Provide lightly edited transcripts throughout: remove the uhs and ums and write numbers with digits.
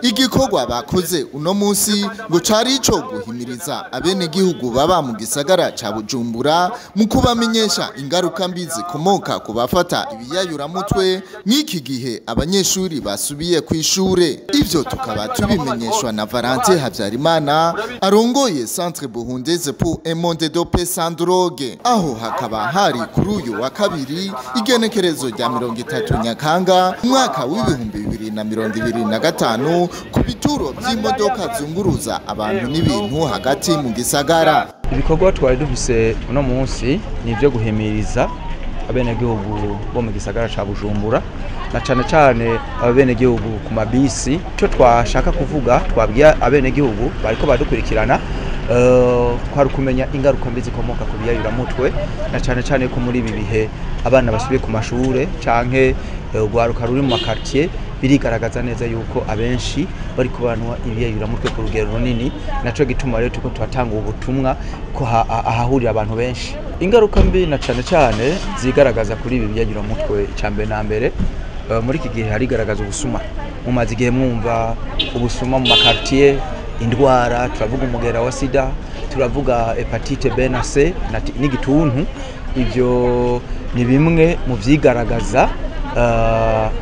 Igikorwa bakoze uno munsi ngo cari ico guhimiriza abenegihugu baba mu gisagara ca Bujumbura mu kubamenyesha ingaruka mbi zikomoka ku bafata ibiyayuramutwe mw'iki gihe abanyeshuri basubiye kw'ishure. Ivyo tukaba tubimenyeshwa na Valentin Habyarimana arongoye Centre Burundaise pour un monde de paix sans drogue, aho hakaba hari kuri uyu wa kabiri igenekerezo rya 30 Nyakanga umwaka w'2025 ku bituro vy'imodoka zunguruza abantu n'ibintu hagati mu gisagara. Ibikorwa twari dufise uno munsi ni ivyo guhimiriza abenegihugu bo mu gisagara ca Bujumbura na cane cane abenegihugu ku mabisi. Ico twashaka kuvuga twabwiye abenegihugu bariko badukurikirana kwari kumenya ingaruka mbi zikomoka ku biyayuramutwe, na cane cane ko muri ibi bihe abana basubiye ku mashure canke urwaruka ruri mu makartier, birigaragaza neza yuko abenshi bari kubanwa ibiyayuramutwe ku rugero runini. Naco gituma rero tuko turatanga ubutumwa ko ahahurira abantu benshi. Ingaruka mbi na cane cane zigaragaza kuri ibi biyayuramutwe, icambere na mbere muri iki gihe harigaragaza ubusuma. Mumaze igihe mwumva ubusuma mu makartier, indwara, turavuga umugera wa sida, turavuga hepatite B na C n'igituntu. Ivyo ni bimwe mu vyigaragaza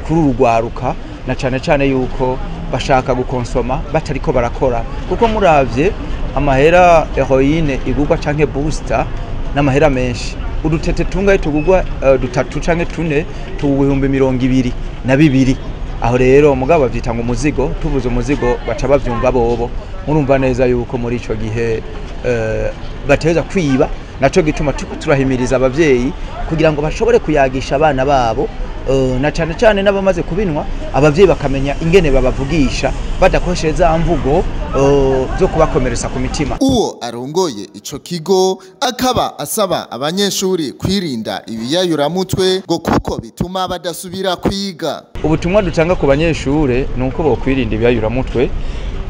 kuri urugwaruka, na cane cane yuko bashaka gukonsoma batariko barakora, kuko muravye amahera heroine igurwa canke booster n'amahera menshi. Udutete tungaye tugurwa dutatu canke tune tuwihumbi 22. Aho rero mugabo bavyita ngo umuzigo, tuvuze umuzigo baca bavyumva bobo. Murumva neza yuko muri ico gihe bateza kwiba. Naco gituma turahimiriza abavyeyi kugira ngo bashobore kuyagisha abana babo, na cane cane n'abamaze kubinwa, abavyeyi bakamenya ingene babavugisha badakoresheje za mvugo zo kubakomeretsa ku mitima. Uwo arongoye ico kigo akaba asaba abanyeshuri kwirinda ibiyayuramutwe ngo kuko bituma badasubira kwiga. Ubutumwa dutanga ku banyeshure ni uko bokwirinda ibiyayuramutwe,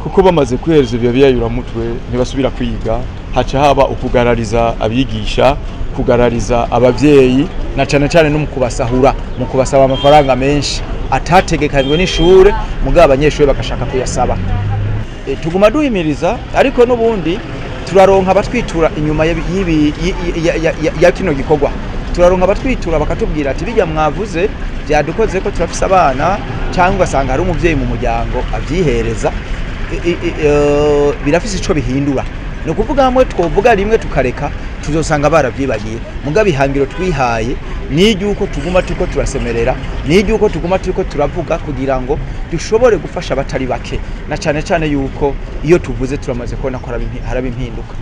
kuko bamaze kwihereza ibyo biyayuramutwe ntibasubira kwiga, haca haba ukugarariza abigisha, kugarariza abavyeyi, na cane cane no mu kubasahura, mu kubasaba amafaranga menshi atategekanywe n'ishure, mugabo abanyeshure bagashaka kuyasaba. Tuguma duhimiriza, ariko n'ubundi turaronka abatwitura inyuma ya kino gikorwa. Turaronka abatwitura bakatubwira ati bijya mwavuze byadukoze ko turafise abana, cyangwa ugasanga hari umuvyeyi mu muryango avyihereza. Birafise ico bihindura. Ni ukuvuga hamwe twovuga rimwe tukareka tuzosanga baravyibagiye. Mugabo ihangiro twihaye ni iry'uko tuguma turiko turasemerera, ni iry'uko tuguma turiko turavuga kugira ngo dushobore gufasha abatari bake, na cane cane yuko iyo tuvuze turamaze kubona ko haraba impinduka.